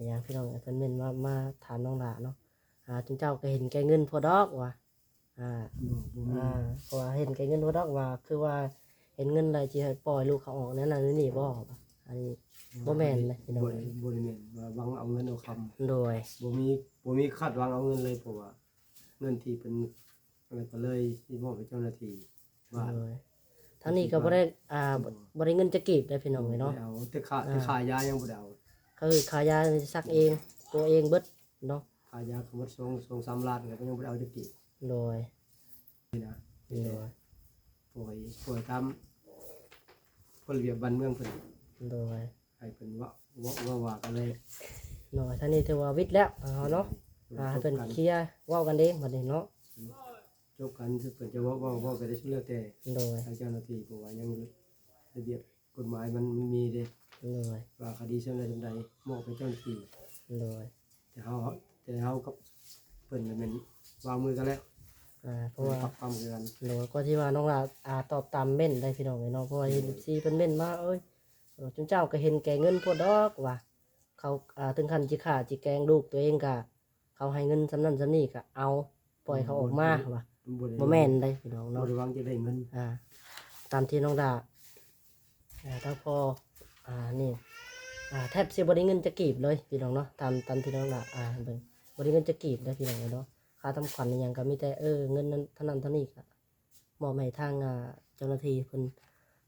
ຫຍັງພີ່ນ້ອງເອີຍ ເພິ່ນເມັ້ນມາ ມາຖາມນ້ອງຫຼ້າເນາະ ອ່າ ຈຸມເຈົ້າກໍເຫັນແກ່ເງິນໂພດດອກວ່າ ອ່າ ບໍ່ ບໍ່ມີ ອ່າ ເພາະວ່າເຫັນແກ່ເງິນໂພດດອກວ່າ ຄືວ່າເຫັນເງິນແລ້ວຊິໃຫ້ປ່ອຍລູກເຂົາອອກແນວນັ້ນແນວນີ້ບໍ່ ອັນນີ້ບໍ່ແມ່ນເດ້ພີ່ນ້ອງ ບໍ່ໄດ້ ບໍ່ໄດ້ແມ່ນວ່າຫວັງເອົາເງິນເອົາຄຳ ໂດຍ ບໍ່ມີ ບໍ່ມີຄາດຫວັງເອົາເງິນເລີຍ ເພາະວ່າເງິນທີ່ເພິ່ນ ແລ້ວກໍເລີຍຊິມອບໃຫ້ເຈົ້າໜ້າທີ່ບ້ານ ໂດຍ ທາງນີ້ກໍບໍ່ໄດ້ ອ່າ ບໍ່ໄດ້ເງິນຈັກກີບເດ້ພີ່ນ້ອງເອີຍເນາະ ບໍ່ໄດ້ເອົາ ແຕ່ຄ່າ ອ່າ ແຕ່ຄ່າຢາຍັງບໍ່ໄດ້ເອົາ ກໍຄືຄ່າຢາສັກເອງ ໂປະເອງເບິດເນາະ ຄ່າຢາກໍໝົດສອງ ສອງສາມລ້ານ ແລ້ວກໍຍັງບໍ່ໄດ້ເອົາຈັກກີບ ໂດຍ ນີ້ນະ ໂດຍ ປ່ອຍ ປ່ອຍຕາມກົດລະບຽບບ້ານເມືອງເພິ່ນ ໂດຍ ໃຫ້ເພິ່ນເວົ້າ ເວົ້າ ເວົ້າວ່າກັນເລີຍ ໂດຍ ທາງນີ້ຖືວ່າວິດແລ້ວເຮົາເນາະ ໂດຍ ອ່າ ໃຫ້ເພິ່ນເຄລຍເວົ້າກັນເອງບັດນີ້ເນາະ ຈົບກັນ ເພິ່ນຈະເວົ້າ ເວົ້າ ເວົ້າໄປໄດ້ສຸດແລ້ວແຕ່ ໂດຍ ທາງເຈົ້າໜ້າທີ່ ເພາະວ່າຍັງລະບຽບກົດໝາຍມັນ ມັນມີເດ້ ໂດຍ ວ່າຄະດີສ່ຳໃດສ່ຳໃດ ມອບໃຫ້ເຈົ້າໜ້າທີ່ ໂດຍ ແຕ່ເຮົາ ແຕ່ເຮົາກັບເພິ່ນລະແມ່ນວາງມືກັນແລ້ວ ອ່າ ເພາະວ່າ ປັບຄວາມຄືກັນ ໂດຍ ກໍທີ່ວ່ານ້ອງຫຼ້າ ອ່າ ຕອບຕາມເມັ້ນໄດ້ພີ່ນ້ອງເອີຍເນາະ ເພາະວ່າເຫັນ ໂດຍ ເອັຟຊີ ເພິ່ນເມັ້ນມາ ເອີຍ ຈຸມເຈົ້າກໍເຫັນແກ່ເງິນໂພດດອກວ່າ ເຂົາ ອ່າ ເຖິງຂັ້ນຊິຂ້າຊິແກງລູກຕົວເອງກໍ ເຂົາໃຫ້ເງິນສ່ຳນັ້ນສ່ຳນີ້ກໍເອົາ ປ່ອຍເຂົາອອກມາວ່າ ບໍ່ ບໍ່ແມ່ນໄດ໋ພີ່ນ້ອງເນາະ ບໍ່ໄດ້ຫວັງຈະໄດ້ເງິນ ອ່າ ຕາມທີ່ນ້ອງຫຼ້າ ອ່າ ທາງພໍ່ ອ່າ ນີ້ ອ່າ ແທບຊິບໍ່ໄດ້ເງິນຈັກກີບເລີຍພີ່ນ້ອງເນາະ ຕາມ ຕາມທີ່ນ້ອງຫຼ້າ ອ່າ ເບິ່ງ ບໍ່ໄດ້ເງິນຈັກກີບເດີພີ່ນ້ອງເນາະ ຄ່າທຳຂວັນອີ່ຫຍັງກໍມີແຕ່ ເອີ ເງິນນັ້ນເທົ່ານັ້ນເທົ່ານີ້ກໍມອບໃຫ້ທາງ ອ່າ ເຈົ້າໜ້າທີ່ເພິ່ນ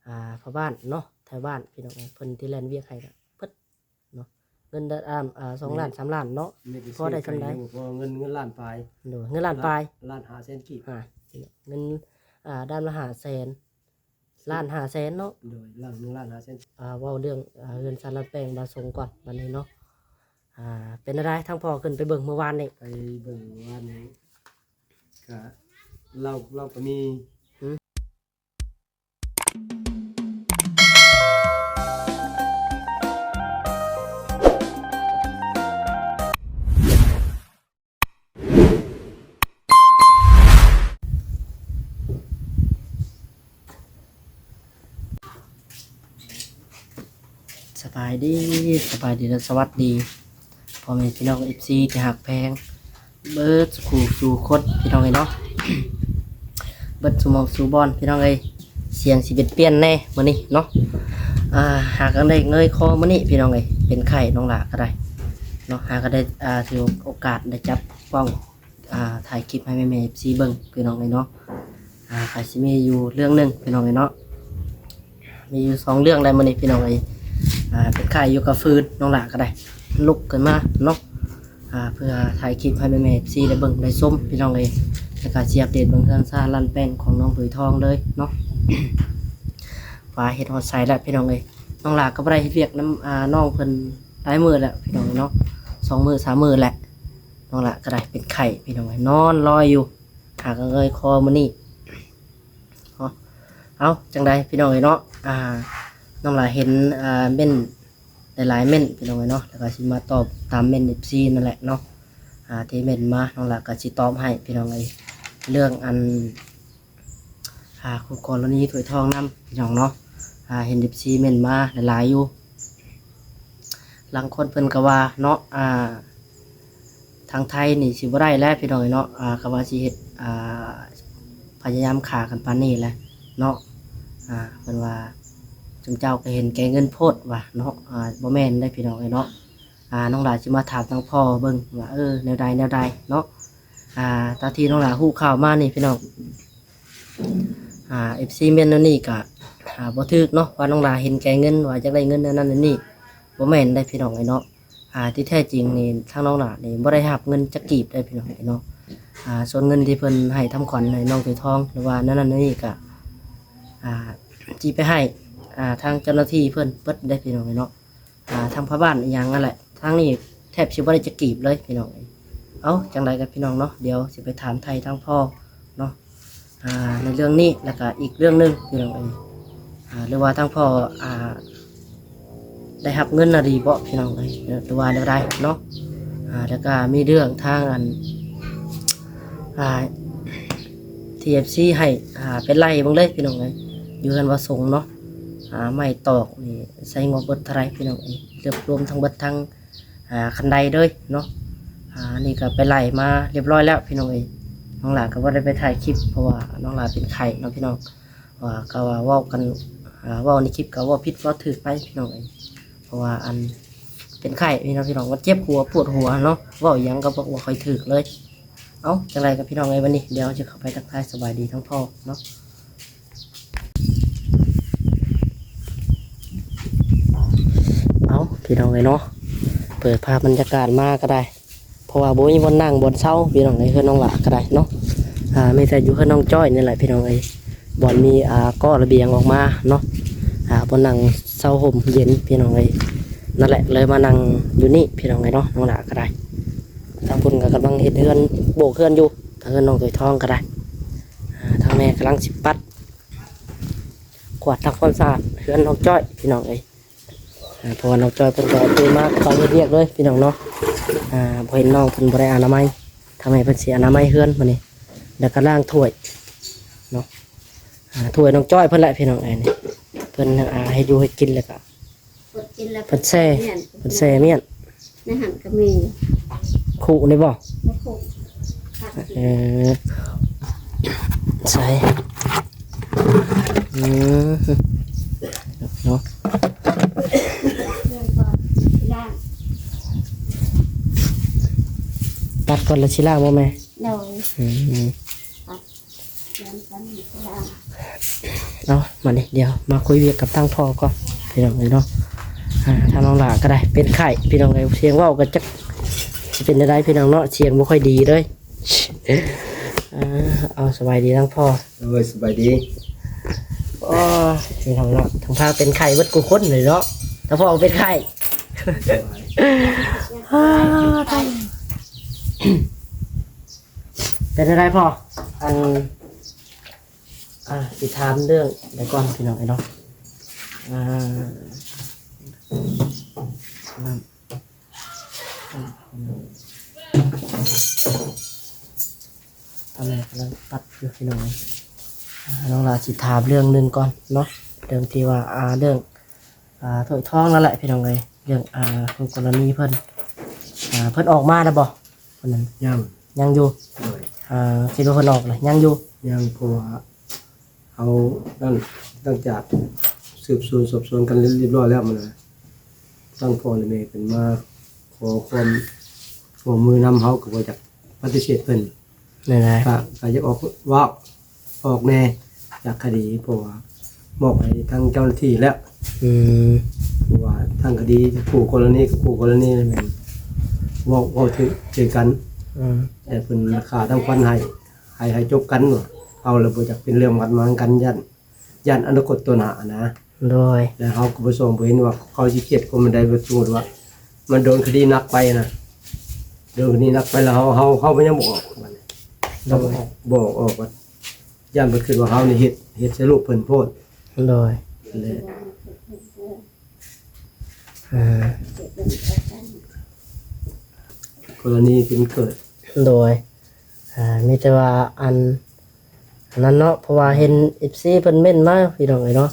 ອ່າ ພໍ່ບ້ານເນາະ ໄທບ້ານພີ່ນ້ອງເອີຍ ເພິ່ນທີ່ແລ່ນວຽກໃຫ້ກໍເບິດ ເນາະ ເງິນດາ ອ່າ ສອງລ້ານ ສາມລ້ານເນາະ ມີແຕ່ ພໍໄດ້ສ່ຳໃດ ຊື້ໄຂ່ຢູ່ ເພາະວ່າເງິນ ເງິນລ້ານປາຍ ໂດຍ ເງິນລ້ານປາຍ ລ້ານຫ້າແສນກີບ ອ່າ ເງິນ ອ່າ ດ້າມລະຫ້າແສນ ລ້ານຫ້າແສນເນາະ ໂດຍ ລ້ານ ໜຶ່ງລ້ານຫ້າແສນ ອ່າ ເວົ້າເລື່ອງ ອ່າ ເຮືອນຊານລາດແປ້ງບ່າວສົງກ່ອນບັດນີ້ເນາະ ອ່າ ເປັນແນວໃດ ທາງພໍ່ຂຶ້ນໄປເບິ່ງມື້ວານນີ້ ໄປເບິ່ງມື້ວານນີ້ ກະ ເຫຼົ້າ ເຫຼົ້າກໍມີ ສະບາຍດີ ສະບາຍດີ ແລະ ສະຫວັດດີ ພໍ່ແມ່ພີ່ນ້ອງເອັຟຊີທີ່ຮັກແພງເບິດສູ່ຄູ່ສູ່ຄົນພີ່ນ້ອງເອີຍເນາະ ເບິດສູ່ໝ່ອງສູ່ບ່ອນພີ່ນ້ອງເອີຍ ສຽງຊິເປັນປ່ຽນແດ່ມື້ນີ້ເນາະ ອ່າ ຫາກັນໄດ້ເງີຍຄໍມື້ນີ້ພີ່ນ້ອງເອີຍ ເປັນໄຂ້ນ້ອງຫຼ້າກໍໄດ້ເນາະ ຫາກໍໄດ້ ອ່າ ຖືໂອກາດໄດ້ຈັບກ້ອງ ອ່າ ຖ່າຍຄລິບໃຫ້ແມ່ໆ ເອັຟຊີເບິ່ງພີ່ນ້ອງເອີຍເນາະ ອ່າ ກໍຊິມີຢູ່ເລື່ອງໜຶ່ງພີ່ນ້ອງເອີຍເນາະ ມີຢູ່ສອງເລື່ອງໄດ໋ມື້ນີ້ພີ່ນ້ອງເອີຍ ອ່າ ເປັນໄຂ້ຢູ່ກັບຟືນ ນ້ອງຫຼ້າກໍໄດ້ລຸກຂຶ້ນມາເນາະ ອ່າ ເພື່ອຖ່າຍຄລິບໃຫ້ແມ່ໆ ເອັຟຊີໄດ້ເບິ່ງໄດ້ຊົມພີ່ນ້ອງເອີຍ ແລ້ວກໍຊິອັບເດດເບິ່ງເຮືອນຊານລາດແປ້ງຂອງນ້ອງໂດຍທອງເລີຍເນາະ ວ່າເຮັດຮອດໃສແລ້ວພີ່ນ້ອງເອີຍ ນ້ອງຫຼ້າກໍບໍ່ໄດ້ເຮັດວຽກນຳ ອ່າ ນ້ອງເພິ່ນຫຼາຍມື້ແລ້ວພີ່ນ້ອງເອີຍເນາະ ສອງມື້ສາມມື້ແລ້ວ ນ້ອງຫຼ້າກໍໄດ້ເປັນໄຂ້ພີ່ນ້ອງເອີຍ ນອນລອຍຢູ່ ຫາກໍເງີຍຄໍມື້ນີ້ເນາະ ເອົ້າ ຈັ່ງໃດພີ່ນ້ອງເອີຍເນາະ ອ່າ ນ້ອງຫຼ້າເຫັນ ອ່າ ເມັ້ນຫຼາຍໆ ເມັ້ນພີ່ນ້ອງເອີຍເນາະ ແລ້ວກໍຊິມາຕອບຕາມເມັ້ນເອັຟຊີນັ້ນແຫຼະເນາະ ອ່າ ທີ່ເມັ້ນມາ ນ້ອງຫຼ້າກໍຊິຕອບໃຫ້ພີ່ນ້ອງເອີຍ ເລື່ອງອັນ ອ່າ ຄູ່ກໍລະນີຖ້ວຍທອງນຳພີ່ນ້ອງເນາະ ອ່າ ເຫັນເອັຟຊີເມັ້ນມາຫຼາຍໆຢູ່ ລາງຄົນເພິ່ນກໍວ່າເນາະ ອ່າ ທາງໄທນີ້ຊິບໍ່ໄດ້ແລ້ວພີ່ນ້ອງເອີຍເນາະ ອ່າ ກໍວ່າຊິເຮັດ ອ່າ ພະຍາຍາມຂ້າກັນປານນີ້ແຫຼະເນາະ ອ່າ ເພິ່ນວ່າ ຊຸມເຈົ້າກໍເຫັນແກ່ເງິນໂພດວ່າເນາະ ອ່າ ບໍ່ແມ່ນເດ້ພີ່ນ້ອງເອີຍເນາະ ອ່າ ນ້ອງຫຼ້າຊິມາຖາມທາງພໍ່ເບິ່ງວ່າ ເອີ ແນວໃດ ແນວໃດເນາະ ອ່າ ຕາມທີ່ນ້ອງຫຼ້າຮູ້ຂ່າວມານີ້ພີ່ນ້ອງ ອ່າ ເອັຟຊີ ເມັ້ນແນວນີ້ກະ ອ່າ ບໍ່ຖືກເນາະ ວ່ານ້ອງຫຼ້າເຫັນແກ່ເງິນ ວ່າຢາກໄດ້ເງິນແນວນັ້ນແນວນີ້ ບໍ່ແມ່ນເດ້ພີ່ນ້ອງເອີຍເນາະ ອ່າ ທີ່ແທ້ຈິງນີ້ ທາງນ້ອງຫຼ້ານີ້ບໍ່ໄດ້ຮັບເງິນຈັກກີບເດ້ພີ່ນ້ອງເອີຍເນາະ ອ່າ ສ່ວນເງິນທີ່ເພິ່ນໃຫ້ທຳຂວັນໃຫ້ນ້ອງໂດຍທອງ ຫຼືວ່າແນວນັ້ນແນວນີ້ກະ ອ່າ ຊິໄປໃຫ້ ອ່າ ທາງເຈົ້າໜ້າທີ່ເພິ່ນເບິດເດ້ພີ່ນ້ອງເອີຍເນາະ ອ່າ ທາງພໍ່ບ້ານອີ່ຫຍັງນັ້ນແຫຼະ ທາງນີ້ແທບຊິບໍ່ໄດ້ຈັກກີບເລີຍພີ່ນ້ອງເອີຍ ເອົ້າ ຈັ່ງໃດກັນພີ່ນ້ອງເນາະ ດຽວຊິໄປຖາມໄຖ່ທາງພໍ່ເນາະ ອ່າ ໃນເລື່ອງນີ້ ແລ້ວກະອີກເລື່ອງໜຶ່ງພີ່ນ້ອງເອີຍ ອ່າ ຫຼືວ່າທາງພໍ່ ອ່າ ໄດ້ຮັບເງິນນະດີບໍ່ພີ່ນ້ອງເອີຍ ຫຼືວ່າແນວໃດເນາະ ອ່າ ແລ້ວກະມີເລື່ອງທາງອັນ ອ່າ ທີ່ ເອັຟຊີ ໃຫ້ ອ່າ ໄປໄລ່ເບິ່ງເລີຍພີ່ນ້ອງເອີຍ ຢູ່ເຮືອນວ່າສົງເນາະ ອ່າ ໄມ້ຕອກນີ້ໃຊ້ງົບເບິດເທົ່າໃດພີ່ນ້ອງເອີຍ ລວມທັງເບິດທັງ ອ່າ ຄັນໄດເລີຍເນາະ. ອ່າ ອັນນີ້ກໍໄປໄລ່ມາຮຽບຮ້ອຍແລ້ວພີ່ນ້ອງເອີຍ. ນ້ອງຫຼ້າກໍບໍ່ໄດ້ໄປຖ່າຍຄລິບ ເພາະວ່ານ້ອງຫຼ້າເປັນໄຂ້ເນາະພີ່ນ້ອງ. ວ່າກໍວ່າເວົ້າກັນ ອ່າ ເວົ້າໃນຄລິບກໍເວົ້າຜິດເວົ້າຖືກໄປພີ່ນ້ອງເອີຍ. ເພາະວ່າອັນເປັນໄຂ້ພີ່ນ້ອງ ພີ່ນ້ອງ ມັນເຈັບຫົວປວດຫົວເນາະ ເວົ້າຫຍັງກໍບໍ່ ບໍ່ຄ່ອຍຖືກເລີຍ. ເອົ້າ ຈັ່ງໃດກໍພີ່ນ້ອງເອີຍ ວັນນີ້ດຽວເຮົາຈະເຂົ້າໄປທັກທາຍສະບາຍດີທັງພໍ່ເນາະ. ເອົ້າ ພີ່ນ້ອງເອີຍເນາະ ເປີດພາບບັນຍາກາດມາກໍໄດ້ ເພາະວ່າບໍ່ມີບ່ອນນັ່ງບ່ອນເຊົາພີ່ນ້ອງເອີຍ ເຮືອນນ້ອງຫຼ້າກໍໄດ້ເນາະ. ອ່າ ມີແຕ່ຢູ່ເຮືອນນ້ອງຈ້ອຍນີ້ແຫຼະພີ່ນ້ອງເອີຍ ບ່ອນມີ ອ່າ ກໍລະບຽງອອກມາເນາະ ອ່າ ບ່ອນນັ່ງເຊົາຮົ່ມເຢັນພີ່ນ້ອງເອີຍ. ນັ້ນແຫຼະ ເລີຍມານັ່ງຢູ່ນີ້ພີ່ນ້ອງເອີຍເນາະ ນ້ອງຫຼ້າກໍໄດ້. ທາງພຸ້ນກໍກຳລັງເຮັດເຮືອນ ໂບກເຮືອນຢູ່ ທາງເຮືອນນ້ອງໂຕຍທອງກໍໄດ້. ອ່າ ທາງແມ່ກຳລັງຊິປັດ ກວາດທຳຄວາມສະອາດເຮືອນນ້ອງຈ້ອຍພີ່ນ້ອງເອີຍ. ອ່າ ເພາະວ່ານ້ອງຈ້ອຍເພິ່ນກໍຕື່ນມາກໍຕ້ອງເຮັດວຽກເລີຍພີ່ນ້ອງເນາະ. ອ່າ ບໍ່ເຫັນນ້ອງເພິ່ນບໍ່ໄດ້ອະນາໄມ ທາງແມ່ເພິ່ນຊິອະນາໄມເຮືອນມື້ນີ້ ແລ້ວກໍລ້າງຖ້ວຍເນາະ. ອ່າ ຖ້ວຍນ້ອງຈ້ອຍເພິ່ນແຫຼະພີ່ນ້ອງເອີຍ ນີ້ເພິ່ນ ອ່າ ເຮັດຢູ່ເຮັດກິນ ແລ້ວກໍ ເພິ່ນແຊ່ ເພິ່ນແຊ່ມ້ຽນ ໃນຫັ້ນກໍມີ ຄຸນີ້ບໍ່? ບໍ່ຄຸ ເອີ ໃສ່ ອືມ ເນາະ ຕັດກ່ອນແລ້ວຊິລ້າງບໍ່ແມ່? ໂດຍ ອືມ ເອົາ ມານີ້ ດຽວມາຄຸຍວຽກກັບທາງພໍ່ກ່ອນ ພີ່ນ້ອງເອີຍເນາະ. ອ່າ ທາງນ້ອງຫຼ້າກໍໄດ້ເປັນໄຂ້ ພີ່ນ້ອງເອີຍ ສຽງເວົ້າກໍຈັກຊິເປັນແນວໃດ ພີ່ນ້ອງເນາະ ສຽງບໍ່ຄ່ອຍດີເລີຍ. ອ່າ ເອົາ ສະບາຍດີທາງພໍ່. ໂດຍ ສະບາຍດີ. ໂອ້ຍ ພີ່ນ້ອງເນາະ ທັງພາເປັນໄຂ້ເບິດຄູ່ຄົນເລີຍເນາະ ທັງພໍ່ກໍເປັນໄຂ້. ເປັນຈັ່ງໃດພໍ່? ອັນ ອ່າ ຊິຖາມເລື່ອງໃດກ່ອນ ພີ່ນ້ອງເອີຍເນາະ. ອ່າ ຕອນແລກກຳລັງປັດຢູ່ ພີ່ນ້ອງເອີຍ. ອ່າ ນ້ອງຫຼ້າຊິຖາມເລື່ອງໜຶ່ງກ່ອນເນາະ ເລື່ອງທີ່ວ່າ ອ່າ ເລື່ອງ ອ່າ ຖ້ວຍທອງນັ້ນແຫຼະ ພີ່ນ້ອງເອີຍ. ເລື່ອງ ອ່າ ຄູ່ກໍລະນີເພິ່ນ ອ່າ ເພິ່ນອອກມາແລ້ວບໍ່? ຄົນນັ້ນ ຍັງ ຍັງຢູ່. ໂດຍ ອ່າ ຄິດວ່າເພິ່ນອອກແລ້ວ ຍັງຢູ່. ຍັງ ເພາະວ່າເຮົານັ້ນ ຫຼັງຈາກສືບສວນສອບສວນກັນລຽບຮ້ອຍແລ້ວ ມັນນະ ທັງພໍ່ແລະແມ່ເພິ່ນມາຂໍຄວາມຮ່ວມມືນຳ ເຮົາກໍບໍ່ຢາກປະຕິເສດເພິ່ນ. ແນວໃດ? ກະ ກະຢາກອອກເວົ້າ ອອກແດ່ຈາກຄະດີ ເພາະວ່າມອບໃຫ້ທາງເຈົ້າໜ້າທີ່ແລ້ວ. ອືມ ເພາະວ່າທາງຄະດີ ຄູ່ກໍລະນີກັບຄູ່ກໍລະນີແມ່ນເວົ້າ ເວົ້າຖືກໃຈກັນ. ອືມ ແຕ່ເພິ່ນຄາທຳຂວັນໃຫ້ ໃຫ້ ໃຫ້ຈົບກັນ ເຮົາລະບໍ່ຢາກເປັນເລື່ອງບາດໝາງກັນ ຢ້ານ ຢ້ານອະນາຄົດຕໍ່ໜ້ານະ. ໂດຍ ແລ້ວເຮົາກໍບໍ່ຊອງບໍ່ເຫັນວ່າເຂົາຊິຄຽດຄວາມໃດ ສົມມຸດວ່າມັນໂດນຄະດີໜັກໄປນະ ໂດນຄະດີໜັກໄປແລ້ວ ເຮົາ ເຮົາ ເຮົາມັນຍັງບໍ່ອອກ ບາດນີ້ ໂດຍ ບໍ່ອອກ ຢ້ານເພິ່ນຄິດວ່າເຮົານີ້ເຮັດ ເຮັດໃສ່ລູກເພິ່ນໂພດ. ໂດຍ ແຫຼະ ອ່າ ກໍລະນີເປັນເກີດ. ໂດຍ ອ່າ ມີແຕ່ວ່າອັນ ອັນນັ້ນເນາະ ເພາະວ່າເຫັນເອັຟຊີເພິ່ນເມັ້ນມາ ພີ່ນ້ອງເອີຍເນາະ.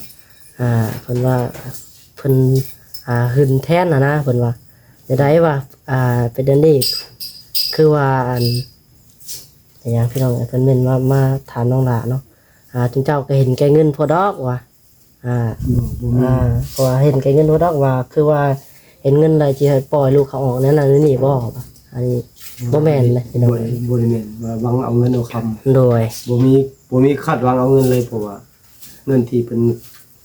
ອ່າ ເພິ່ນວ່າ ເພິ່ນ ອ່າ ຫຶງແທນຫັ້ນນະ ເພິ່ນວ່າ ແນວໃດວ່າ ອ່າ ເປັນອັນນີ້ ຄືວ່າອັນ ອີຫຍັງ ພີ່ນ້ອງເອີຍ ເພິ່ນເມັ້ນມາ ມາຖາມນ້ອງຫຼ້າເນາະ. ອ່າ ຈຸມເຈົ້າກໍເຫັນແກ່ເງິນໂພດດອກວ່າ ອ່າ ບໍ່ ບໍ່ມີ ອ່າ ເພາະວ່າເຫັນແກ່ເງິນໂພດດອກວ່າ ຄືວ່າເຫັນເງິນແລ້ວຊິໃຫ້ປ່ອຍລູກເຂົາອອກແນວນັ້ນແນວນີ້ບໍ່? ອັນນີ້ບໍ່ແມ່ນເດ້ ພີ່ນ້ອງ ບໍ່ໄດ້ ບໍ່ໄດ້ແມ່ນວ່າຫວັງເອົາເງິນເອົາຄຳ. ໂດຍ ບໍ່ມີ ບໍ່ມີຄາດຫວັງເອົາເງິນເລີຍ ເພາະວ່າເງິນທີ່ເພິ່ນ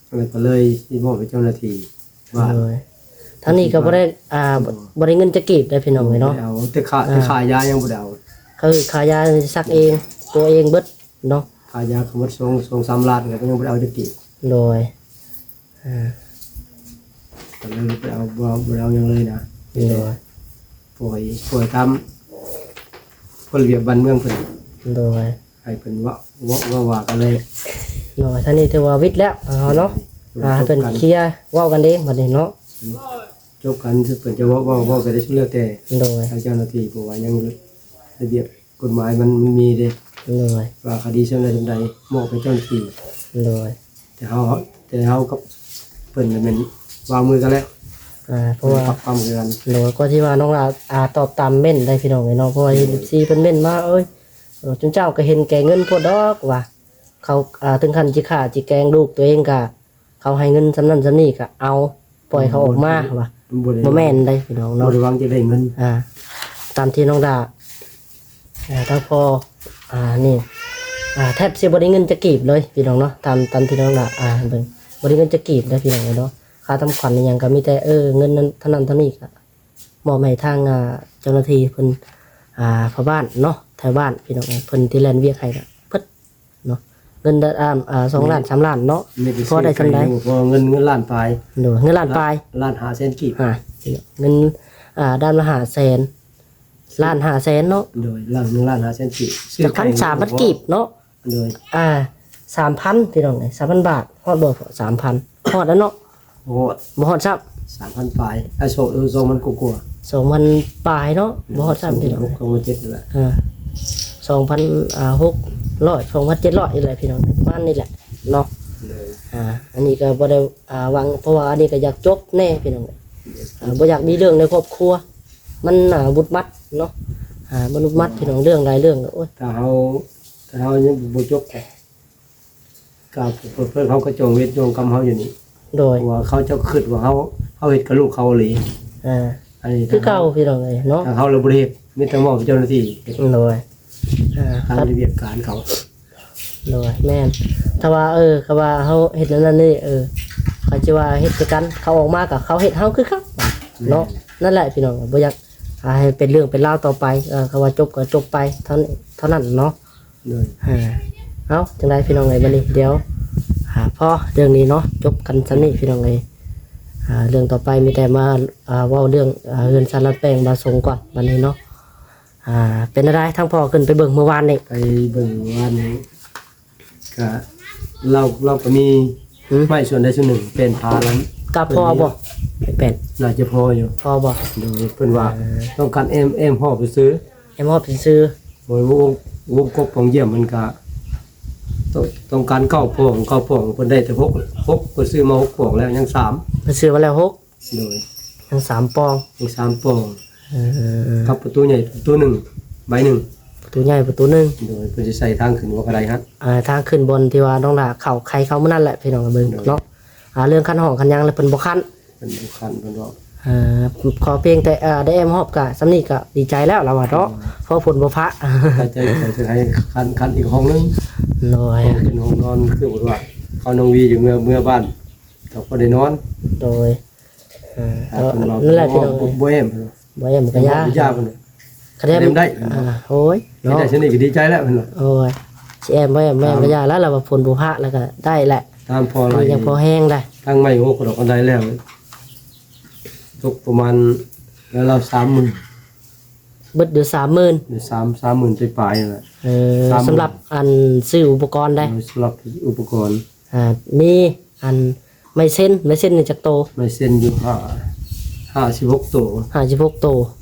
ອັນນັ້ນກໍເລີຍຊິມອບໃຫ້ເຈົ້າໜ້າທີ່ວ່າ. ໂດຍ ທາງນີ້ກໍບໍ່ໄດ້ ອ່າ ບໍ່ໄດ້ເງິນຈັກກີບເດ້ ພີ່ນ້ອງເອີຍເນາະ. ບໍ່ໄດ້ເອົາ ແຕ່ຄ່າ ອ່າ ແຕ່ຄ່າຢາຍັງບໍ່ໄດ້ເອົາ. ກໍຄືຄ່າຢາສັກເອງ ປົວເອງເບິດ ເນາະ. ຄ່າຢາກໍໝົດສອງ ສອງສາມລ້ານ ກໍຍັງບໍ່ໄດ້ເອົາຈັກກີບ. ໂດຍ ອ່າ ກໍເລີຍບໍ່ໄດ້ເອົາ ບໍ່ ບໍ່ໄດ້ເອົາຫຍັງເລີຍນະ. ໂດຍ ມີແຕ່ປ່ອຍ ປ່ອຍຕາມກົດລະບຽບບ້ານເມືອງເພິ່ນ. ໂດຍ ໃຫ້ເພິ່ນເວົ້າ ເວົ້າ ເວົ້າວ່າກັນເລີຍ. ໂດຍ ທາງນີ້ຖືວ່າວິດແລ້ວເຮົາເນາະ. ໂດຍ ອ່າ ໃຫ້ເພິ່ນເຄຍເວົ້າກັນເອງບັດນີ້ເນາະ. ຈົບກັນ ເພິ່ນຈະເວົ້າ ເວົ້າ ເວົ້າໄປໄດ້ສຸດແລ້ວແຕ່ ໂດຍ ທາງເຈົ້າໜ້າທີ່ ເພາະວ່າຍັງລະບຽບ ກົດໝາຍມັນ ມັນມີເດ້. ໂດຍ ວ່າຄະດີສ່ຳໃດສ່ຳໃດ ມອບໃຫ້ເຈົ້າໜ້າທີ່. ໂດຍ ແຕ່ເຮົາ ແຕ່ເຮົາກັບເພິ່ນນະແມ່ນວາງມືກັນແລ້ວ. ອ່າ ເພາະວ່າ ປັບຄວາມເຮືອນ ໂດຍ ກໍທີ່ວ່ານ້ອງຫຼ້າ ອ່າ ຕອບຕາມເມັ້ນໄດ້ພີ່ນ້ອງເອີຍເນາະ ເພາະວ່າເຫັນ ໂດຍ ເອັຟຊີ ເພິ່ນເມັ້ນມາ ເອີຍ ເອີ ຈຸນເຈົ້າກໍເຫັນແກ່ເງິນໂພດດອກວ່າ ເຂົາ ອ່າ ເຖິງຂັ້ນຊິຂ້າຊິແກງລູກຕົວເອງກໍ ເຂົາໃຫ້ເງິນສ່ຳນັ້ນສ່ຳນີ້ກໍເອົາ ປ່ອຍເຂົາອອກມາ ອືມ ວ່າ ບໍ່ໄດ້ ບໍ່ແມ່ນໄດ໋ພີ່ນ້ອງເນາະ ບໍ່ໄດ້ຫວັງຈະໄດ້ເງິນ ອ່າ ຕາມທີ່ນ້ອງຫຼ້າ ອ່າ ທາງພໍ່ ອ່າ ນີ້ ອ່າ ແທບຊິບໍ່ໄດ້ເງິນຈັກກີບເລີຍພີ່ນ້ອງເນາະ ຕາມ ຕາມທີ່ນ້ອງຫຼ້າ ອ່າ ເບິ່ງ ບໍ່ໄດ້ເງິນຈັກກີບເດີພີ່ນ້ອງເນາະ ຄ່າທຳຂວັນອີ່ຫຍັງກໍມີແຕ່ເອີ ເງິນນັ້ນເທົ່ານັ້ນເທົ່ານີ້ກໍ ມອບໃຫ້ທາງ ອ່າ ເຈົ້າໜ້າທີ່ເພິ່ນ ອ່າ ພໍ່ບ້ານເນາະ ໄທບ້ານພີ່ນ້ອງເອີຍ ເພິ່ນທີ່ແລ່ນວຽກໃຫ້ກໍເບິດເນາະ ເງິນດາ ອ່າ ອ່າ ສອງລ້ານ ສາມລ້ານເນາະ ມີແຕ່ ພໍໄດ້ສ່ຳໃດ ຊື້ໄຂ່ຢູ່ ພໍເງິນ ເງິນລ້ານປາຍ ໂດຍ ເງິນລ້ານປາຍ ລ້ານຫ້າແສນກີບ ອ່າ ເງິນ ອ່າ ດ້າມລະຫ້າແສນ ລ້ານຫ້າແສນເນາະ ໂດຍ ລ້ານ ໜຶ່ງລ້ານຫ້າແສນກີບ ຊື້ ຈັກພັນ ໄຂ່ ສາມພັນ ບໍ່ພໍ ກີບເນາະ ໂດຍ ອ່າ ສາມພັນ ພີ່ນ້ອງເອີຍ ສາມພັນບາດ ຮອດບໍ່ ສາມພັນ ຮອດແລ້ວເນາະ ບໍ່ຮອດ ບໍ່ຮອດຊ້ຳ ສາມພັນປາຍ ອ່າ ສອງ ເອີ ສອງພັນກວ່າໆ ສອງພັນປາຍເນາະ ອືມ ບໍ່ຮອດຊ້ຳພີ່ນ້ອງ ສອງພັນຫົກ ສອງພັນເຈັດນີ້ແຫຼະ ອ່າ ສອງພັນ ອ່າ ຫົກຮ້ອຍ ສອງພັນເຈັດຮ້ອຍນີ້ແຫຼະພີ່ນ້ອງ ປະມານນີ້ແຫຼະເນາະ ໂດຍ ອ່າ ອັນນີ້ກໍບໍ່ໄດ້ ອ່າ ຫວັງ ເພາະວ່າອັນນີ້ກໍຢາກຈົບແດ່ພີ່ນ້ອງ ອ່າ ບໍ່ຢາກມີເລື່ອງໃນຄອບຄົວ ມັນ ອ່າ ຫງຸດໝັດເນາະ ອ່າ ມັນຫງຸດໝັດ ໂດຍ ພີ່ນ້ອງ ເລື່ອງຫຼາຍເລື່ອງ ໂອ້ຍ ຖ້າເຮົາ ຖ້າເຮົາຍັງບໍ່ຈົບ ກໍ ກໍເພິ່ນເຂົາກໍຈອງເວນຈອງກຳເຮົາຢູ່ນີ້ ໂດຍ ເພາະວ່າເຂົາເຈົ້າຄິດວ່າເຮົາ ເຮົາເຮັດກັບລູກເຂົາອີ່ຫຼີ ອ່າ ອັນນີ້ຄືເກົ່າພີ່ນ້ອງເອີຍເນາະ ທາງເຮົາລະບໍ່ໄດ້ເຮັດ ມີແຕ່ມອບໃຫ້ເຈົ້າໜ້າທີ່ ໂດຍ ອ່າ ຕາມລະບຽບການເຂົາ ໂດຍ ແມ່ນ ຖ້າວ່າ ເອີ ຖ້າວ່າເຮົາເຮັດແນວນັ້ນນີ້ ເອີ ເຂົາຊິວ່າເຮັດຄືກັນ ເຂົາອອກມາກໍເຂົາເຮັດເຮົາຄືເກົ່າເນາະ ແມ່ນ ນັ້ນແຫຼະພີ່ນ້ອງ ບໍ່ຢາກ ອ່າ ໃຫ້ເປັນເລື່ອງເປັນລາວຕໍ່ໄປ ເອີ ຄຳວ່າຈົບກໍຈົບໄປເທົ່າ ເທົ່ານັ້ນເນາະ ໂດຍ ອ່າ ເອົາ ຈັ່ງໃດພີ່ນ້ອງເອີຍ ບັດນີ້ດຽວ ອ່າ ພໍເລື່ອງນີ້ເນາະ ຈົບກັນສ່ຳນີ້ພີ່ນ້ອງເອີຍ ອ່າ ເລື່ອງຕໍ່ໄປມີແຕ່ມາ ອ່າ ເວົ້າເລື່ອງ ອ່າ ເຮືອນຊານລາດແປ້ງບ່າວສົງກ່ອນ ບັດນີ້ເນາະ ອ່າ ເປັນແນວໃດ ທາງພໍ່ຂຶ້ນໄປເບິ່ງມື້ວານນີ້ ໄປເບິ່ງມື້ວານນີ້ ກະລາວ ລາວກໍມີ ຫືມ ໄມ້ສ່ວນໃດສ່ວນໜຶ່ງແປ້ນພາລະ ກະພໍບໍ່ ແປ້ນ ໜ້າຈະພໍຢູ່ ພໍບໍ່ ໂດຍ ເພິ່ນວ່າ ເອີ ຕ້ອງການແອ້ມ ແອ້ມຮອບຊື່ໆ ແອ້ມຮອບຊື່ໆ ໂດຍ ວົງ ວົງກົບປ່ອງຢ້ຽມມັນກະ ຕ້ອງ ຕ້ອງການເກົ້າປ່ອງ ເກົ້າປ່ອງ ເພິ່ນໄດ້ແຕ່ຫົກ ຫົກ ເພິ່ນຊື້ມາຫົກປ່ອງແລ້ວ ຍັງສາມ ເພິ່ນຊື້ມາແລ້ວຫົກ ໂດຍ ຍັງສາມປ່ອງ ຍັງສາມປ່ອງ ເອີ ກັບປະຕູໃຫຍ່ປະຕູໜຶ່ງ ໃບໜຶ່ງ ປະຕູໃຫຍ່ປະຕູໜຶ່ງ ໂດຍ ເພິ່ນຊິໃສ່ທາງຂຶ້ນຫົວກະໄດຫັ້ນ ອ່າ ທາງຂຶ້ນບ່ອນທີ່ວ່ານ້ອງຫຼ້າເຂົ້າໄຂ່ເຂົ້າມື້ນັ້ນແຫຼະ ພີ່ນ້ອງເບິ່ງ ໂດຍ ເນາະ ອ່າ ເລື່ອງຄັນຫ້ອງຄັນຫຍັງລະເພິ່ນບໍ່ຄັນ ເພິ່ນບໍ່ຄັນ ເພິ່ນເວົ້າ ເອີ ຂໍພຽງແຕ່ ເອີ ໄດ້ແອ້ມຮອບກະສ່ຳນີ້ກະດີໃຈແລ້ວ ລາວວ່າເນາະ ໂດຍ ເພາະຝົນບໍ່ພະ ໃຈ ໃຈ ໃຈໃຫ້ຄັນ ຄັນອີກຫ້ອງໜຶ່ງ ໂດຍ ຫ້ອງຂຶ້ນຫ້ອງນອນ ຄືວ່າເຂົານ້ອງວີຢູ່ເມືອ ເມືອບ້ານ ກໍພໍໄດ້ນອນ ໂດຍ ເອີ ນັ້ນແຫຼະພີ່ນ້ອງເອີຍ ບໍ່ແອ້ມ ບໍ່ແອ້ມກະຢ່າ ບໍ່ແອ້ມກະຢ່າເພິ່ນ ຄັນແອ້ມ ຄັນແອ້ມໄດ້ ອ່າ ໂອ້ຍ ເນາະ ໄດ້ຊະນີ້ກໍດີໃຈແລ້ວເພິ່ນວ່າ ໂອ້ຍ ຊິແອ້ມບໍ່ແອ້ມ ບໍ່ແອ້ມກະຢ່າແລ້ວ ລາວວ່າຝົນບໍ່ພະ ລະກະໄດ້ແຫຼະ ຕາມພໍໄລ່ ຍັງພໍແຮງໄດ໋ ທັງໄມ້ຫົກດອກກະໄດແລ້ວ ຕົກປະມານລາວໆ ສາມໝື່ນ ເບິດຢູ່ສາມໝື່ນ ຢູ່ສາມ ສາມໝື່ນປາຍໆ ນັ້ນແຫຼະ ເອີ ສາມໝື່ນ ສຳລັບອັນຊື້ອຸປະກອນໄດ໋ ເອີ ສຳລັບອຸປະກອນ ອ່າ ມີອັນໄມ້ເຊັນ ໄມ້ເຊັນນີ້ຈັກໂຕ? ໄມ້ເຊັນຢູ່ຫ້າ ຫ້າສິບຫົກໂຕ ຫ້າສິບຫົກໂຕ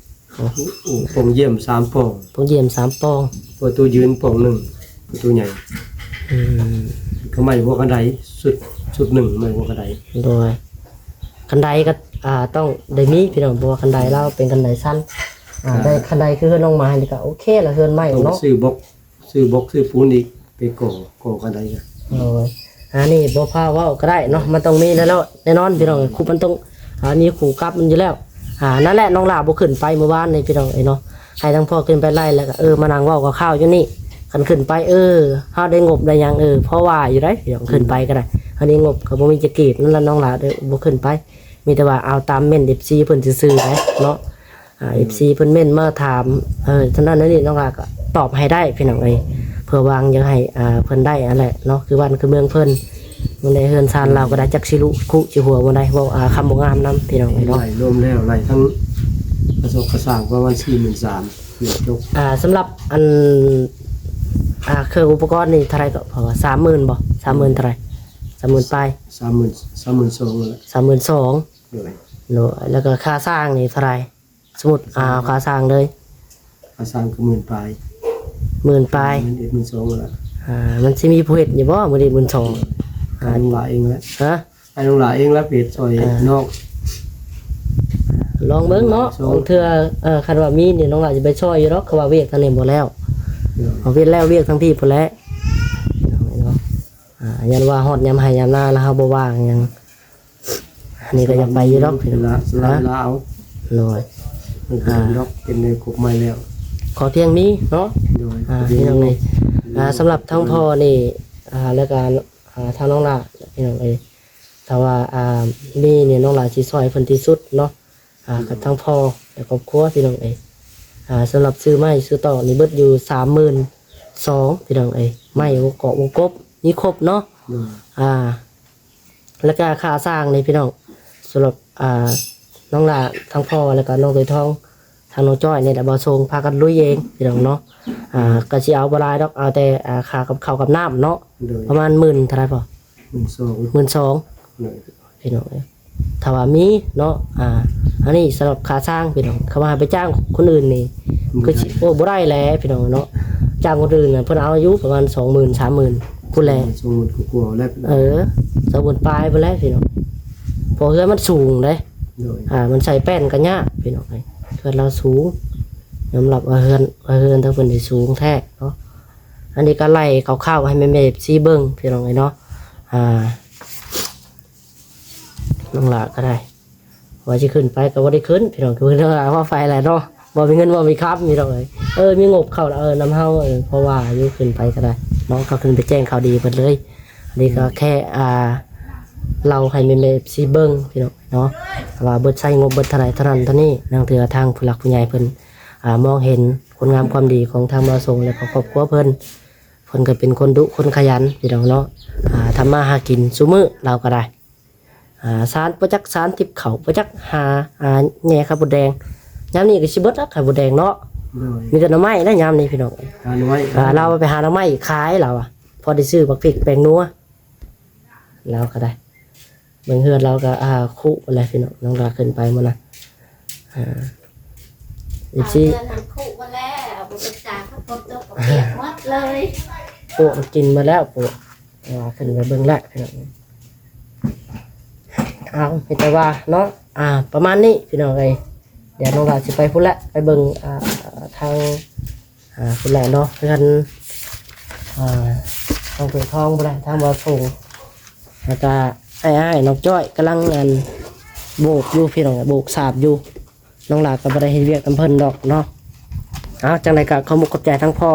ໂອ້ ໂອ້ ປ່ອງຢ້ຽມສາມປ່ອງ ປ່ອງຢ້ຽມສາມປ່ອງ ປະຕູຢືນປ່ອງໜຶ່ງ ປະຕູໃຫຍ່ ອືມ ກໍໄມ້ຫົວຄັນໄດຊຸດ ຊຸດໜຶ່ງ ໄມ້ຫົວຄັນໄດ ໂດຍ ຄັນໄດກໍ ອ່າ ຕ້ອງໄດ້ມີພີ່ນ້ອງ ເພາະວ່າຄັນໄດລາວເປັນຄັນໄດຊັນ ອ່າ ອ່າ ໄດ້ຄັນໄດຄືເຮືອນນ້ອງໝາຍນີ້ກໍໂອເຄລະ ເຮືອນໄມ້ເນາະ ຊື້ບລັອກ ຊື້ບລັອກຊື້ປູນອີກ ໄປກໍ່ ກໍ່ຄັນໄດກະ ໂດຍ ອັນນີ້ບໍ່ພາເວົ້າກໍໄດ້ເນາະ ມັນຕ້ອງມີແນ່ນອນ ແນ່ນອນພີ່ນ້ອງ ເອີຍ ມັນຕ້ອງ ອ່າ ມີຄູ່ກັບມັນຢູ່ແລ້ວ ອ່າ ນັ້ນແຫຼະ ນ້ອງຫຼ້າບໍ່ຂຶ້ນໄປມື້ວານນີ້ພີ່ນ້ອງເອີຍເນາະ ໃຫ້ທາງພໍ່ຂຶ້ນໄປໄລ່ ແລ້ວກໍ ເອີ ມານັ່ງເວົ້າກັບຂ່າວຢູ່ນີ້ ຄັນຂຶ້ນໄປ ເອີ ເຮົາໄດ້ງົບໄດ້ຫຍັງ ເອີ ພໍວ່າຢູ່ໄດ໋ ພີ່ນ້ອງ ຂຶ້ນໄປກໍໄດ້ ອັນນີ້ງົບກໍບໍ່ມີຈັກກີບ ນັ້ນລະ ນ້ອງຫຼ້າເດີ ບໍ່ຂຶ້ນໄປ ມີແຕ່ວ່າເອົາຕາມເມັ້ນເອັຟຊີເພິ່ນຊື່ໆໄດ໋ເນາະ ອ່າ ເອັຟຊີເພິ່ນເມັ້ນມາຖາມ ເອີ ເທົ່ານັ້ນເທົ່ານີ້ ນ້ອງຫຼ້າກໍຕອບໃຫ້ໄດ້ພີ່ນ້ອງເອີຍ ເພື່ອຫວັງຢາກໃຫ້ ອ່າ ເພິ່ນໄດ້ຫັ້ນແຫຼະເນາະ ຄືບ້ານຄືເມືອງເພິ່ນ ມື້ໃດເຮືອນຊານລາວກໍໄດ້ ຈັກຊິລຸຄຸຊິຫົວບໍ່ໄດ້ ເວົ້າ ອ່າ ຄຳບໍ່ງາມນຳພີ່ນ້ອງເອີຍເນາະ ໄລ່ລວມແລ້ວ ໄລ່ທັງກະສົກກະສາງປະມານສີ່ໝື່ນສາມ ຈົບ ອ່າ ສຳລັບອັນ ອ່າ ເຄື່ອງອຸປະກອນນີ້ເທົ່າໃດກໍ ເພາະວ່າສາມໝື່ນບໍ່? ສາມໝື່ນເທົ່າໃດ? ສາມໝື່ນປາຍ ສາມໝື່ນ ສາມໝື່ນສອງ ນັ້ນແຫຼະ ສາມໝື່ນສອງ ໂດຍ ໂດຍ ແລ້ວກໍຄ່າສ້າງນີ້ເທົ່າໃດ? ສົມມຸດ ອ່າ ຄ່າສ້າງເລີຍ ຄ່າສ້າງກໍໝື່ນປາຍ ໝື່ນປາຍ ໝື່ນເອັດ ໝື່ນສອງ ລະ ອ່າ ມັນຊິມີຜູ້ເຮັດຢູ່ບໍ່ມື້ນີ້ ໝື່ນສອງ ໂດຍ ອ່າ ໃຫ້ນ້ອງຫຼ້າເອງແຫຼະ ຮະ ໃຫ້ນ້ອງຫຼ້າເອງລະ ໄປເຮັດຊ່ອຍ ອ່າ ນ້ອງ ລອງເບິ່ງເນາະ ລອງເບິ່ງ ບາງເທື່ອ ເອີ ຄັນວ່າມີນີ້ ນ້ອງຫຼ້າຊິໄປຊ່ອຍຢູ່ດອກ ເພາະວ່າວຽກທາງນີ້ບໍ່ແລ້ວ ເນາະ ເອົາວຽກແລ້ວ ວຽກທາງພີ້ພຸ້ນແຫຼະ ພີ່ນ້ອງເອີຍເນາະ. ອ່າ ຢ້ານວ່າຮອດຍາມໄຮ່ຍາມນາແລ້ວເຮົາບໍ່ວ່າງຫຍັງ ອັນນີ້ກໍຢາກໄປຢູ່ດອກ ເວລາ ເວລາ ເວລາເອົາ ໂດຍ ມັນເປັນດອກ ເປັນໃນກົກໃໝ່ແລ້ວ ຂໍພຽງມີເນາະ ໂດຍ ອ່າ ພີ່ນ້ອງເອີຍ ອ່າ ສຳລັບທາງພໍ່ນີ້ ອ່າ ແລ້ວກໍ ອ່າ ທາງນ້ອງຫຼ້າ ພີ່ນ້ອງເອີຍ ຖ້າວ່າ ອ່າ ມີນີ້ ນ້ອງຫຼ້າຊິຊ່ອຍເພິ່ນທີ່ສຸດເນາະ ອ່າ ກັບທາງພໍ່ ແລະ ຄອບຄົວ ພີ່ນ້ອງເອີຍ ອ່າ ສຳລັບຊື້ໄມ້ຊື້ຕອກນີ້ເບິດຢູ່ສາມໝື່ນສອງ ພີ່ນ້ອງເອີຍ ໄມ້ ວົງເກາະວົງກົບ ມີຄົບເນາະ ໂດຍ ອ່າ ແລ້ວກະຄ່າຊ່າງນີ້ພີ່ນ້ອງ ສຳລັບ ອ່າ ນ້ອງຫຼ້າ ທາງພໍ່ ແລ້ວກະນ້ອງໂຕຍທອງ ທາງນ້ອງຈ້ອຍນີ້ແຫຼະ ບ່າວຊົງ ພາກັນລຸຍເອງພີ່ນ້ອງເນາະ ອ່າ ກະຊິເອົາບໍ່ຫຼາຍດອກ ເອົາແຕ່ ອ່າ ຄ່າກັບເຂົ້າກັບນ້ຳເນາະ ໂດຍ ປະມານໝື່ນເທົ່າໃດພໍ່? ໝື່ນສອງ ໝື່ນສອງ ໂດຍ ພີ່ນ້ອງເອີຍ ຖ້າວ່າມີເນາະ ອ່າ ອັນນີ້ສຳລັບຄ່າຊ່າງພີ່ນ້ອງ ຄຳວ່າໃຫ້ໄປຈ້າງຄົນອື່ນນີ້ ບໍ່ໄດ້ ຄືຊິ ໂອ້ ບໍ່ໄດ້ແຫຼະພີ່ນ້ອງເນາະ ຈ້າງຄົນອື່ນນະ ເພິ່ນເອົາຢູ່ປະມານສອງໝື່ນ ສາມໝື່ນພຸ້ນແຫຼະ ສອງໝື່ນກວ່າໆແລ້ວ ເອີ ສອງໝື່ນປາຍພຸ້ນແຫຼະພີ່ນ້ອງ ເພາະເຮືອນມັນສູງເດ້ ໂດຍ ອ່າ ມັນໃສ່ແປ້ນກໍຍາກພີ່ນ້ອງເອີຍ ເຮືອນລາວສູງ ຍອມຮັບວ່າເຮືອນ ວ່າເຮືອນທາງເພິ່ນນີ້ສູງແທ້ເນາະ ອັນນີ້ກໍໄລ່ຄ່າວໆໃຫ້ແມ່ໆເອັຟຊີເບິ່ງພີ່ນ້ອງເອີຍເນາະ ອ່າ ນ້ອງຫຼ້າກໍໄດ້ ວ່າຊິຂຶ້ນໄປກໍບໍ່ໄດ້ຂຶ້ນ ພີ່ນ້ອງ ຄືວ່າໄປແຫຼະເນາະ ບໍ່ມີເງິນບໍ່ມີຄຳ ພີ່ນ້ອງເອີຍ ເອີ ມີງົບເຂົ້າລະ ເອີ ນຳເຮົາ ເອີ ເພາະວ່າຢູ່ຂຶ້ນໄປກໍໄດ້ເນາະ ກໍຂຶ້ນໄປແຈ້ງຂ່າວດີເພິ່ນເລີຍ ອັນນີ້ກໍແຄ່ ອ່າ ເລົ່າໃຫ້ແມ່ໆເອັຟຊີເບິ່ງ ພີ່ນ້ອງເນາະ ວ່າເບິດໃຊ້ງົບເບິດເທົ່າໃດເທົ່ານັ້ນເທົ່ານີ້ ລາງເທື່ອທາງຜູ້ຫຼັກຜູ້ໃຫຍ່ເພິ່ນ ອ່າ ມອງເຫັນຄຸນງາມຄວາມດີຂອງທາງບ່າວຊົງ ແລະ ກໍຄອບຄົວເພິ່ນ ເພິ່ນກໍເປັນຄົນດຸຄົນຂະຫຍັນ ພີ່ນ້ອງເນາະ ອ່າ ທຳມາຫາກິນຊຸມື້ ລາວກໍໄດ້ ອ່າ ສານບໍ່ຈັກສານ ຕິບເຂົ້າບໍ່ຈັກຫາ ອ່າ ແຍ່ໄຂ່ມົດແດງ ຍາມນີ້ກໍຊິເບິດແລ້ວໄຂ່ມົດແດງເນາະ ໂດຍ ມີແຕ່ໜໍ່ໄມ້ນະຍາມນີ້ພີ່ນ້ອງ ຫາໜໍ່ໄມ້ ອ່າ ລາວໄປຫາໜໍ່ໄມ້ຂາຍລາວອະ ພໍໄດ້ຊື້ບັກພິກແປ້ງນົວ ລາວກໍໄດ້ ເບິ່ງເຮືອນລາວກໍ ອ່າ ຄຸແຫຼະພີ່ນ້ອງ ນ້ອງດາຂຶ້ນໄປມື້ນະ ອ່າ ເອັຟຊີ ເຮືອນຫັ້ນຄຸໝົດແລ້ວ ບໍ່ໄດ້ສາ ເຂົາຝົນຕົກກໍປຽກໝົດເລີຍ ປວກມັນກິນໝົດແລ້ວ ປວກ ອ່າ ຂຶ້ນໄປເບິ່ງແລ້ວພີ່ນ້ອງ ເອົາ ມີແຕ່ວ່າເນາະ ອ່າ ປະມານນີ້ພີ່ນ້ອງເອີຍ ດຽວນ້ອງດາຊິໄປພຸ້ນແຫຼະ ໄປເບິ່ງ ອ່າ ທາງ ອ່າ ພຸ້ນແຫຼະເນາະ ເຮືອນ ອ່າ ທາງເພິ່ນທອງພຸ້ນແຫຼະ ທາງບ່າວຊົງ ແລ້ວກະອ້າຍໆ ນ້ອງຈ້ອຍກຳລັງ ອັນ ໂບກຢູ່ພີ່ນ້ອງ ໂບກສາບຢູ່ ນ້ອງຫຼ້າກໍບໍ່ໄດ້ເຮັດວຽກນຳເພິ່ນດອກເນາະ ເອົາ ຈັ່ງໃດກໍຂອບມຸກຂອບໃຈທາງພໍ່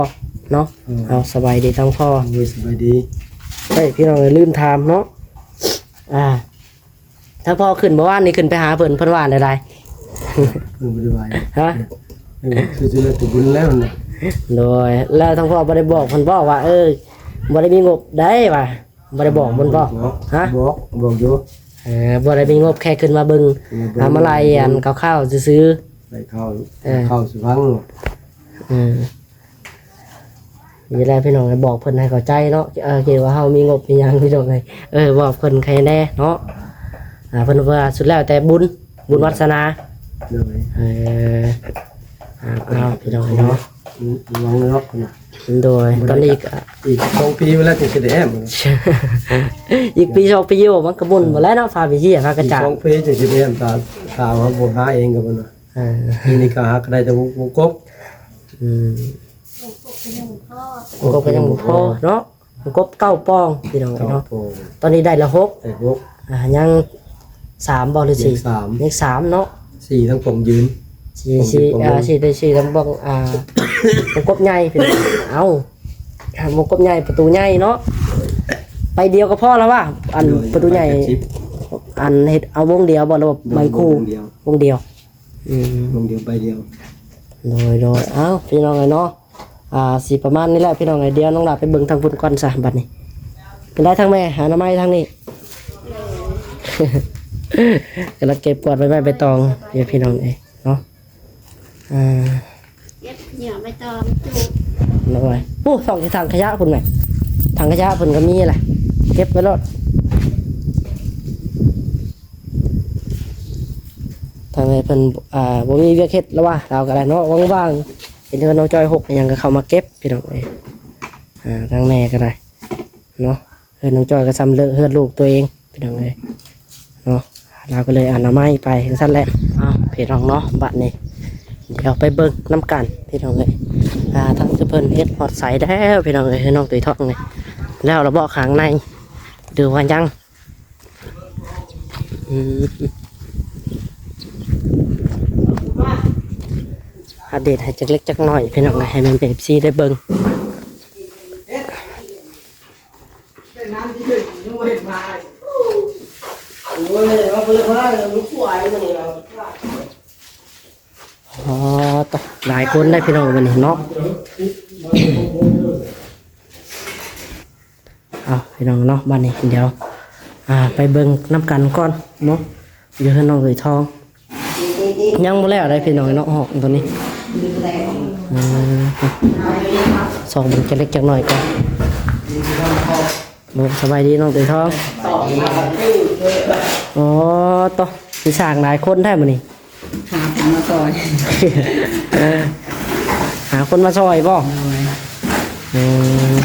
ເນາະ ອືມ ເອົາ ສະບາຍດີທາງພໍ່ ໂດຍ ສະບາຍດີ ເອີຍ ພີ່ນ້ອງເອີຍ ລືມຖາມເນາະ ອ່າ ທາງພໍ່ຂຶ້ນ ເມື່ອວານນີ້ຂຶ້ນໄປຫາເພິ່ນ ເພິ່ນວ່າແນວໃດ? ເພິ່ນບໍ່ໄດ້ວ່າຫຍັງ ຮະ? ເພິ່ນວ່າຊື່ໆແລ້ວ ແຕ່ບຸນແລ້ວນະ ໂດຍ ແລ້ວທາງພໍ່ບໍ່ໄດ້ບອກເພິ່ນບໍວ່າ ເອີ ບໍ່ໄດ້ມີງົບໃດວ່າ ບໍ່ໄດ້ບອກເພິ່ນບໍ? ຮະ? ບອກ ບອກຢູ່ ເອີ ບໍ່ໄດ້ມີງົບ ແຄ່ຂຶ້ນມາເບິ່ງ ມາເບິ່ງ ມາໄລ່ອັນ ມາເບິ່ງ ຂ່າວໆຊື່ໆ ໄລ່ຂ່າວ ເອີ ຂ່າວສູ່ຟັງ ເອີ. ນີ້ແຫຼະພີ່ນ້ອງ ບອກເພິ່ນໃຫ້ເຂົ້າໃຈເນາະ ເອີ ເຫັນວ່າເຮົາມີງົບມີຫຍັງພີ່ນ້ອງເອີຍ ເອີ ບອກເພິ່ນໃຫ້ແດ່ເນາະ ອ່າ ເພິ່ນວ່າສຸດແລ້ວແຕ່ບຸນ ບຸນວາດສະໜາ ໂດຍ ເອີ ອ່າ ເອົາພີ່ນ້ອງເນາະ ລອງເນາະ ໂດຍ ຕອນນີ້ກໍອີກສອງປີພຸ້ນແຫຼະ ຈຶ່ງຊິໄດ້ແອ້ມ ອີກປີສອງປີຢູ່ ມັນກໍໝຸ່ນໝົດແລ້ວເນາະ ຟ້າມີເຮຍ ຟ້າກະຈາດ ອີກສອງປີຈຶ່ງຊິໄດ້ແອ້ມ ຖ້າ ຖ້າເຮົາບໍ່ຫາເອງກໍບໍ່ເນາະ ເອີ ປີນີ້ກໍຫາກໍໄດ້ແຕ່ວົງ ວົງກົບ ອືມ ວົງກົບກໍຍັງບໍ່ພໍ ກົບກໍຍັງບໍ່ພໍເນາະ ກົບເກົ້າປ່ອງພີ່ນ້ອງເນາະ ເກົ້າປ່ອງ ຕອນນີ້ໄດ້ລະຫົກ ໄດ້ຫົກ ອ່າ ຍັງສາມບໍ່ ຫຼື ສີ່ ຍັງສາມ ຍັງສາມເນາະ ສີ່ທັງປ່ອງຢືນ ສີ່ ສີ່ ອ່າ ສີ່ໄດ້ສີ່ທັງປ່ອງ ອ່າ ວົງກົບໃຫຍ່ພີ່ນ້ອງ ເອົ້າ ວົງກົບໃຫຍ່ປະຕູໃຫຍ່ເນາະ ໃບດຽວກໍພໍລະວ່າ ອັນ ໂດຍ ປະຕູໃຫຍ່ ໃບເຈັດສິບ ອັນເຮັດເອົາວົງດຽວບໍ່ ຫຼືວ່າໃບຄູ່ ວົງດຽວ ວົງດຽວ ອືມ ວົງດຽວໃບດຽວ ໂດຍ ໂດຍ ເອົ້າ ພີ່ນ້ອງເອີຍເນາະ ອ່າ ຊິປະມານນີ້ແຫຼະພີ່ນ້ອງເອີຍ ດຽວນ້ອງຫຼ້າໄປເບິ່ງທາງພຸ້ນກ່ອນຊະ ບັດນີ້ ເປັນໄດທາງແມ່ ຫາໜໍ່ໄມ້ທາງນີ້ ກຳລັງເກັບກວາດໃບໄມ້ໃບຕອງຢູ່ພີ່ນ້ອງເອີຍເນາະ ອ່າ ເກັບຫຍ້ອໃບຕອງຈຸ ໂດຍ ໂອ້ ຕ້ອງທີ່ຖັງຂະຫຍະພຸ້ນແມ່ ຖັງຂະຫຍະເພິ່ນກໍມີແຫຼະ ເກັບໄວ້ໂລດ ທາງໃດເພິ່ນ ອ່າ ບໍ່ມີວຽກເຮັດແລ້ວວ່າ ລາວກໍໄດ້ເນາະ ວ່າງໆ ເຫັນເຮືອນນ້ອງຈ້ອຍຫົກຫຍັງກໍເຂົ້າມາເກັບພີ່ນ້ອງເອີຍ ອ່າ ທາງແມ່ກໍໄດ້ເນາະ ເຮືອນນ້ອງຈ້ອຍກໍສ່ຳເລີກເຮືອນລູກຕົວເອງພີ່ນ້ອງເອີຍເນາະ ລາວກໍເລີຍອະນາໄມໄປຈັ່ງຊັ້ນແຫຼະ ອ້າວ ເພ ພີ່ນ້ອງເນາະ. ບັດນີ້ດຽວໄປເບິ່ງນຳກັນພີ່ນ້ອງເອີຍ. ອ່າ ທາງເພິ່ນເຮັດຮອດໃສແລ້ວພີ່ນ້ອງເອີຍ ໃຫ້ນ້ອງຕຸ້ຍທອງນີ້ ແລ້ວລະເບາະຂ້າງໃນ ຫຼືວ່າຍັງ? ອືມ ອັບເດດໃຫ້ຈັກເລັກຈັກນ້ອຍພີ່ນ້ອງເອີຍ ໃຫ້ແມ່ນເອັຟຊີໄດ້ເບິ່ງ. ອໍ ຕະ ຫຼາຍຄົນໄດ໋ພີ່ນ້ອງມື້ນີ້ເນາະ. ເອົາ ພີ່ນ້ອງເນາະ ບັດນີ້ດຽວ ອ່າ ໄປເບິ່ງນຳກັນກ່ອນເນາະ ຢູ່ເຮືອນນ້ອງເອີຍທອງ. ຍັງບໍ່ແລ້ວໄດ໋ພີ່ນ້ອງເນາະ ຫ້ອງຕົວນີ້. ອືມ ສ່ອງເບິ່ງຈັກເລັກຈັກນ້ອຍກ່ອນ. ໂອ້ ສະບາຍດີນ້ອງເອີຍທອງ. ອໍ ໂຕ ຊິສ້າງຫຼາຍຄົນແທ້ມື້ນີ້. ຫາຄົນມາຊ່ອຍ ເອີ ຫາຄົນມາຊ່ອຍບໍ່? ໂດຍ ອືມ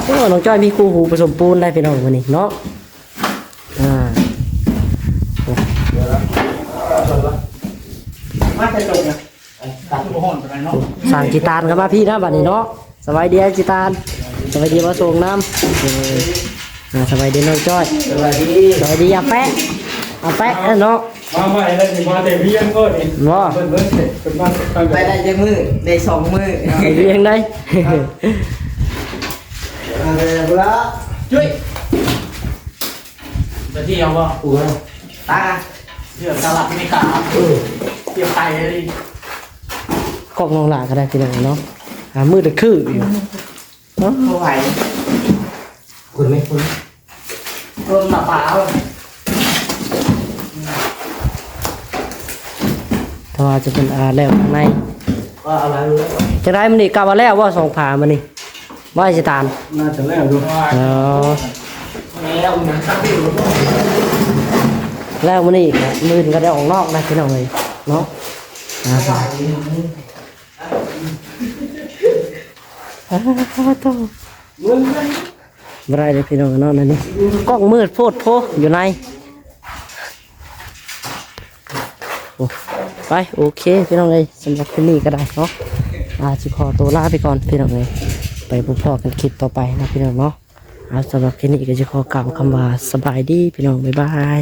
ໂອ້ ນ້ອງຈ້ອຍມີຄູ່ຫູປະສົມປູນໄດ໋ພີ່ນ້ອງມື້ນີ້ເນາະ. ອ່າ ມາແຕ່ຕົກນະ ຕັດບໍ່ຮ້ອນປານໃດເນາະ. ສ້າງຈີຕານກໍມາພີ້ນະບັດນີ້ເນາະ. ສະບາຍດີອ້າຍຈີຕານ. ສະບາຍດີ ມາສົ່ງນຳ. ເອີ ອ່າ ສະບາຍດີນ້ອງຈ້ອຍ. ສະບາຍດີ ສະບາຍດີອາແປະ ອາແປະເນາະ. ມາໃໝ່ແລ້ວນີ້ ມາແຕ່ວຽງເລີຍນີ້. ບໍ່ ເພິ່ນເລີຍ ເພິ່ນມາໄປໄດ້ຈັກມື້? ໄດ້ສອງມື້ ໄປວຽງໄດ໋. ເອົາເລີຍພຸ້ນລະ ຈຸ້ຍ. ໄປທ່ຽວບໍ່? ໂອ້ຍ ຕາ ທ່ຽວສະຫະລັດອາເມລິກາ. ເອີ ທ່ຽວໄກເລີຍ. ກ້ອງນ້ອງຫຼ້າກໍໄດ້ພີ່ນ້ອງເນາະ. ອ່າ ມືດຄືຢູ່ເນາະ. ບໍ່ໄຫວ ຄົນໄໝ່ຄົນ ຄົນມາປາວ. ຖ້າວ່າຈະເປັນ ອ່າ ແລ້ວຂ້າງໃນ ວ່າອະໄລ ຈັ່ງໃດມື້ນີ້ ກະວ່າແລ້ວບໍ່ ສອງຝາມື້ນີ້? ບໍ່ອາຈານ ໜ້າຈະແລ້ວຢູ່. ເອີ ແລ້ວມື້ນີ້ກະມື້ອື່ນກະໄດ້ອອກນອກນະພີ່ນ້ອງເອີຍເນາະ. ອ່າ ບໍ່ໄດ້ເດ້ພີ່ນ້ອງເນາະ ໃນນີ້ກ້ອງມືດໂພດໂພຢູ່ໃນ. ໂອ້ ໄປ ໂອເຄພີ່ນ້ອງເອີຍ ສຳລັບຄລິບນີ້ກໍໄດ້ເນາະ ອາ ຊິຂໍໂຕລາໄປກ່ອນພີ່ນ້ອງເອີຍ ໄປພົບພໍ້ກັນຄລິບຕໍ່ໄປເນາະພີ່ນ້ອງເນາະ. ອາ ສຳລັບຄລິບນີ້ກໍຊິຂໍກ່າວຄຳວ່າສະບາຍດີພີ່ນ້ອງ ບາຍບາຍ.